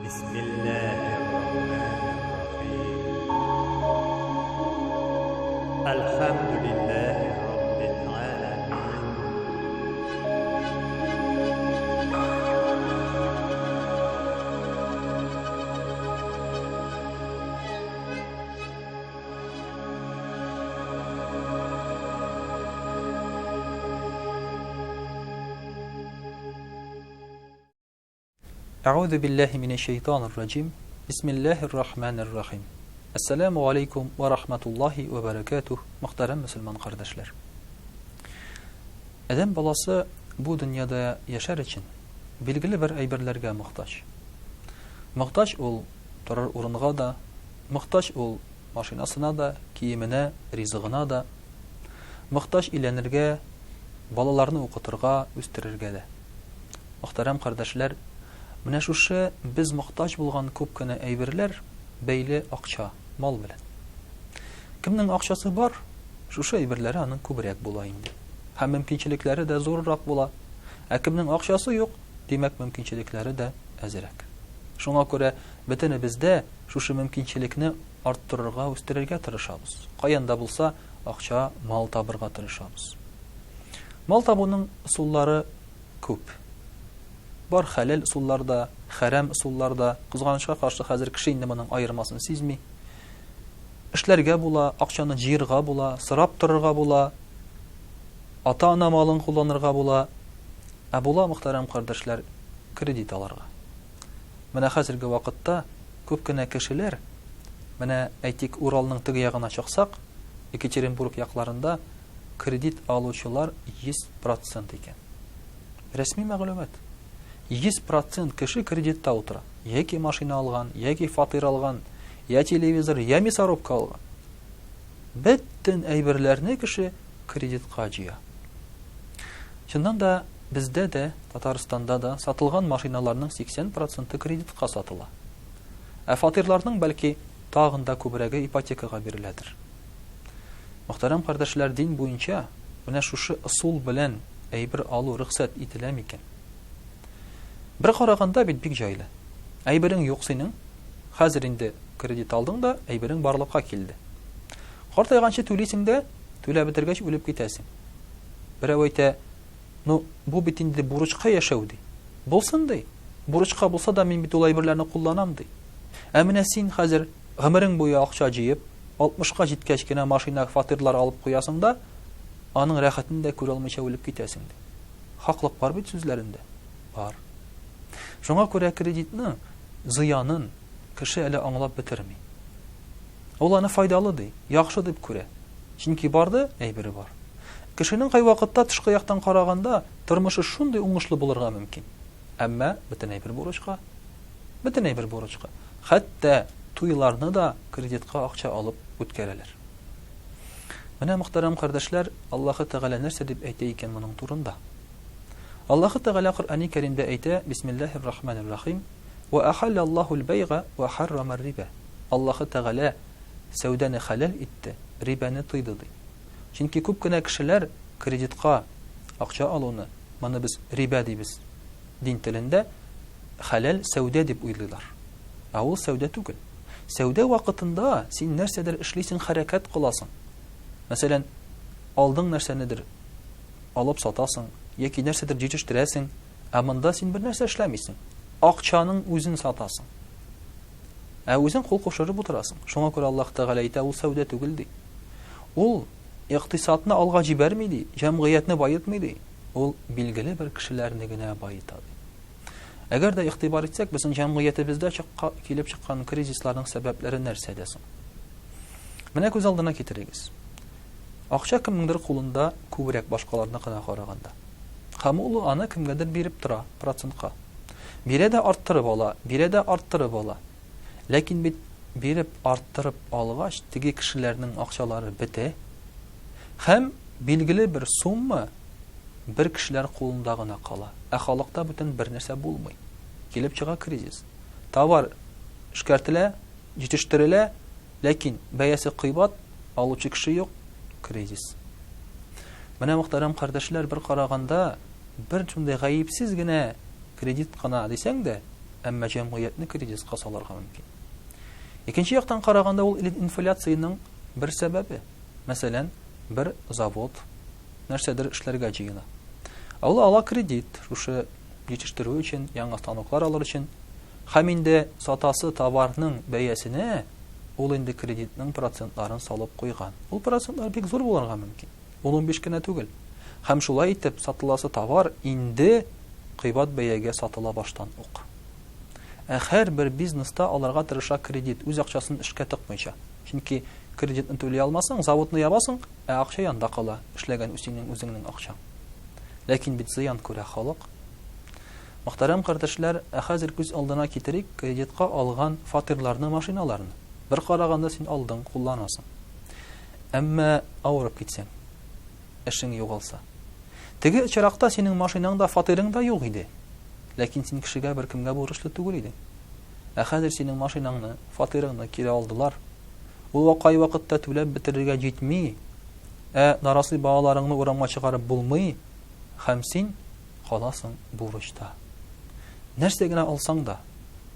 Bismillahirrahmanirrahim. Elhamdülillahi Rabbil alemin. Әгъузу биллаһи минәш-шәйтанир-раҗим. Бисмиллаһир-рахманир-рахим. Әссәламү алейкум вә рахматуллаһи вә бәрәкәтүһ, мөхтәрәм мөселман кардәшләр. Адәм баласы бу дөньяда яшәр өчен билгеле бер әйберләргә мохтаҗ. Мохтаҗ ул торыр урынга да, мохтаҗ ул машинасына да, киеменә, ризыгына да, мохтаҗ өйләнергә, балаларны укытырга, үстерергә дә. Мөхтәрәм кардәшләр, менә шушы без мохтаҗ булган күп кенә әйберләр бәйле акча, мал белән. Кемнең акчасы бар, шушы әйберләре аның күбрәк була инде. Һәм мөмкинчелекләре дә зуррак була. Ә кемнең акчасы юк, димәк, мөмкинчелекләре дә әзрәк. Шуңа күрә бөтенебез дә шушы мөмкинчелекне арттырырга, үстерергә тырышабыз. Каян да булса акча, мал табырга тырышабыз. Мал табуның ысуллары күп. Бар хәләл ысуллар да, хәрам ысуллар да. Кызганычка каршы, хәзер кеше инде моның аермасын сизми. Эшләргә була, акчаны җыерга була, сорап торырга була, ата-ана малын кулланырга була. Ә була, мөхтәрәм кардәшләр, кредит алырга. Менә хәзерге вакытта күп кенә кешеләр, менә, әйтик, Уралның теге ягына чыксак, Екатеринбург якларында кредит алучылар 100 процент икән. Рәсми мәгълүмат. 100 процент кеше кредитта утыра. Яки машина алган, яки фатир алган, я телевизор, я мясорубка алган. Бөтен әйберләрне кеше кредитка җыя. Чыннан да, бездә дә, Татарстанда да сатылган машиналарның 80 проценты кредитка сатыла. Ә фатирларның, бәлки, тагын да күбрәге ипотекага биреләдер. Мөхтәрәм кардәшләр, дин буенча менә шушы ысул белән әйбер алу рөхсәт ителә микән? Бер караганда бит бик җайлы. Әйберең юк синең, хәзер инде кредит алдың да, әйберең барлыкка килде. Картайганчы түлисең дә, түләп бетергәч үлеп китәсең. Берәү әйтә, ну, бу бит инде бурычка яшәү, ди. Булсын, ди. Бурычка булса да, мин бит ул әйберләрне кулланам, ди. Ә менә син хәзер гомерең буе акча җыеп, алтмышка җиткәч кенә машина, фатирлар алып куясың да, аның рәхәтен дә күрә алмыйча үлеп китәсең, ди. Хаклык бар бит сүзләрендә. Бар. Шуңа күрә кредитның зыянын кеше әле аңлап бетерми. Ул аны файдалы ди, яхшы дип күрә. Чөнки барды, әйбере бар. Кешенең кайвакытта тышкы яктан караганда тормышы шундый уңышлы булырга мөмкин. Әмма бөтен әйбер бурычка. Бөтен әйбер бурычка. Хәтта туйларны да кредитка акча алып үткәрәләр. Менә, мөхтәрәм кардәшләр, Аллаһы Тәгалә нәрсә дип әйтә икән моның турында? Аллаһы Тәгалә Коръәни Кәримдә әйтә, Бисмиллаһир Рахманир Рахим, Ва ахаллаллаһул бәйга ва харрамар риба. Аллаһы Тәгалә сәүдәне хәләл итте, рибәне тыйды, ди. Чөнки күп кенә кешеләр кредитка акча алуны, моны без рибә дибез, дин телендә хәләл сәүдә дип уйлыйлар. Ә ул сәүдә түгел. Сәүдә вакытында син нәрсәдер эшлисең, хәрәкәт кыласың. Мәсәлән, алдың нәрсәнедер алып сатасың яки нәрсәдер җитештерәсең, ә монда син бер нәрсә эшләмисең. Акчаның үзен сатасың. Ә үзең кул кушырып утырасың. Шуңа күрә Аллаһ Тәгалә әйтә, ул сәүдә түгел ди. Ул икътисадны алга җибәрми ди, җәмгыятьне баетмый ди. Ул билгеле бер кешеләрне генә баета ди. Әгәр дә игътибар итсәк, безнең җәмгыятебездә чыкка, килеп чыккан кризисларның сәбәпләре нәрсәдә соң? Менә күз алдына китерегез. Акча кемнеңдер кулында күбрәк башкаларныкына караганда. Һәм ул аны кемгәдер биреп тора процентка. Бирә дә арттырып ала, бирә дә арттырып ала. Ләкин бит биреп арттырып алгач, теге кешеләрнең акчалары бетә. Һәм билгеле бер сумма бер кешеләр кулында гына кала. Ә халыкта бүтән бер нәрсә булмый. Килеп чыга кризис. Товар эшкәртелә, җитештерелә, ләкин бәясе кыйбат, алучы кеше юк, кризис. Менә, мөхтәрәм кардәшләр, бер караганда, бер шундый гаепсез генә кредит кына дисәң дә, Әмма җәмгыятьне кризиска салырга мөмкин. Икенче яктан караганда, ул инфляциянең бер сәбәбе. Мәсәлән, бер завод нәрсәдер эшләргә җыена. Ә ул ала кредит, шушы җитештерү өчен, яңа станоклар алыр өчен. Һәм инде сатасы товарның бәясенә ул инде кредитның процентларын салып куйган. Ул процентлар бик зур булырга мөмкин. Ун-унбиш кенә түгел. Һәм шулай итеп сатыласы товар инде кыйбат бәягә сатыла баштан ук. Ә һәрбер бизнеста алырга тырыша кредит, үз акчасын эшкә тыкмыйча. Чөнки кредитны түли алмасаң, заводны ябасың, ә акча янда кала, эшләгән синең үзеңнең акчаң. Ләкин бит зыян күрә халык. Мөхтәрәм кардәшләр, ә хәзер күз алдына китерик кредитка алган фатирларны, машиналарны. Бер караганда син алдың, кулланасың. Әмма авырып китсәң, эшең югалса. Теге очракта синең машинаң да, фатирың да юк иде. Ләкин син кешегә беркемгә бурычлы түгел идең. Ә хәзер синең машинаңны, фатирыңны кире алдылар. Ул кайвакытта түләп бетерергә җитми. Ә нарасый балаларыңны урамга чыгарып булмый, һәм син каласың бурычта. Нәрсә генә алсаң да,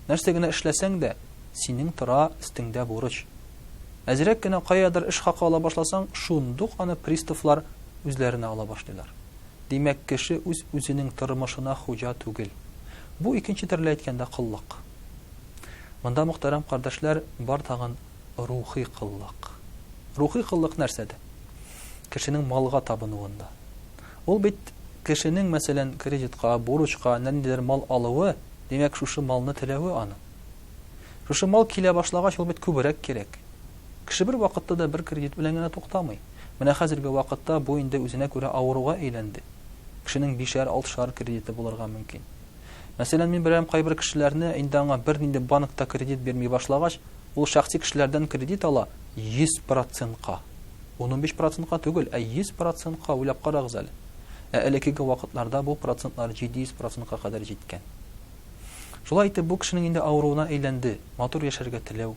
нәрсә генә эшләсәң дә, синең тора өстеңдә бурыч. Әзрәк кенә каядыр эш хакы ала башласаң, шундук аны приставлар үзләренә ала башлыйлар. Димәк, кеше үз-үзенең тормышына хуҗа түгел. Бу икенче төрле әйткәндә коллык. Монда, мөхтәрәм кардәшләр, бар тагын рухи коллык. Рухи коллык нәрсәдә? Кешенең малга табынуында. Ул бит кешенең, мәсәлән, кредитка, бурычка ниндидер мал алуы, димәк, шушы малны теләве аның. Шушы мал килә башлагач, ул бит күбрәк кирәк. Кеше бер вакытта да бер кредит белән генә туктамый. Менә хәзерге вакытта бу инде үзенә күрә авыруга әйләнде. Кешенең бишәр, алтышар кредиты булырга мөмкин. Мәсәлән, мин беләм кайбер кешеләрне, инде аңа бернинди банк та кредит бирми башлагач, ул шәхси кешеләрдән кредит ала 100 процентка. Ун-унбиш процентка түгел, ә 100 процентка, уйлап карагыз әле. Ә элеккеге вакытларда бу процентлар 700 процентка кадәр җиткән. Шулай итеп, бу кешенең инде авыруына әйләнде, матур яшәргә теләү,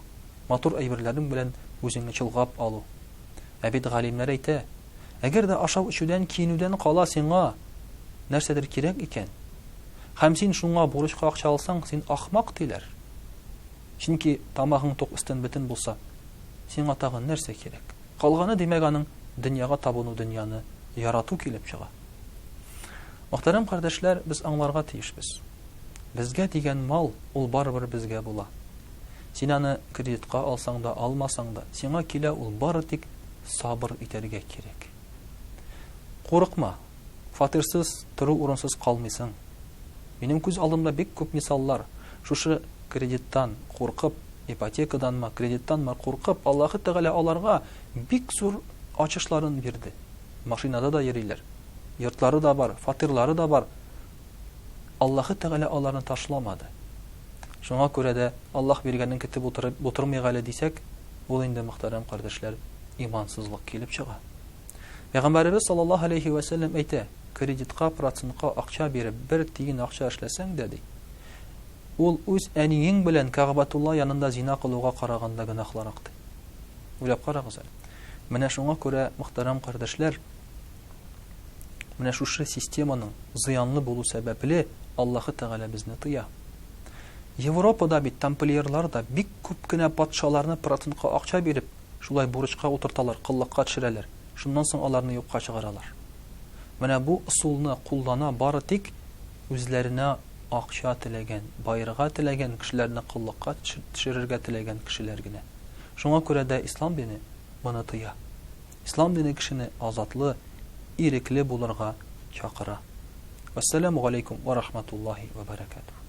матур әйберләрең белән үзеңне чолгап алу. Ә бит галимнәр әйтә, әгәр дә ашау-эчүдән, киенүдән кала сиңа нәрсәдер кирәк икән, һәм син шуңа бурычка акча алсаң, син ахмак, диләр. Чөнки тамагың тук, өстен бөтен булса, сиңа тагын нәрсә кирәк? Калганы, димәк, аның дөньяга табыну, дөньяны ярату килеп чыга. Мөхтәрәм кардәшләр, без аңларга тиешбез. Безгә дигән мал, ул барыбер безгә була. Син аны кредитка алсаң да, алмасаң да, сиңа килә ул, бары тик сабыр итәргә кирәк. Курыкма, фатирсыз, тору урынсыз калмыйсың. Минем күз алдымда бик күп мисаллар, шушы кредиттан куркып, ипотекаданмы, кредиттанмы куркып, Аллаһы Тәгалә аларга бик зур ачышларын бирде. Машинада да йөриләр, йортлары да бар, фатирлары да бар. Аллаһы Тәгалә аларны ташламады. Шуңа күрә дә Аллаһ биргәнен көтеп утырып утырмыйк әле дисәк, ул инде, мөхтәрәм кардәшләр, имансызлык килеп чыга. Пәйгамбәребез саллаллаһу алейһи вә сәлләм әйтә, кредитка, процентка акча биреп бер тиен акча эшләсәң дә, ди, ул үз әниең белән Кәгъбәтулла янында зина кылуга караганда гөнаһлырак, ди. Уйлап карагыз әле. Менә шуңа күрә, мөхтәрәм кардәшләр, менә шушы системаның зыянлы булу сәбәпле Аллаһы Тәгалә безне тыя. Европада бит тамплиерлар да бик күп кенә патшаларны процентка акча биреп, шулай бурычка утырталар, коллыкка төшерәләр. Шуннан соң аларны юкка чыгаралар. Менә бу ысулны куллана бары тик үзләренә акча теләгән, баерга теләгән кешеләрне коллыкка төшерергә теләгән кешеләр генә. Шуңа күрә дә ислам дине моны тыя. Ислам дине кешене азатлы, ирекле булырга чакыра. Вәссәламү галәйкүм вә рахматуллаһи вә бәрәкәтүһ.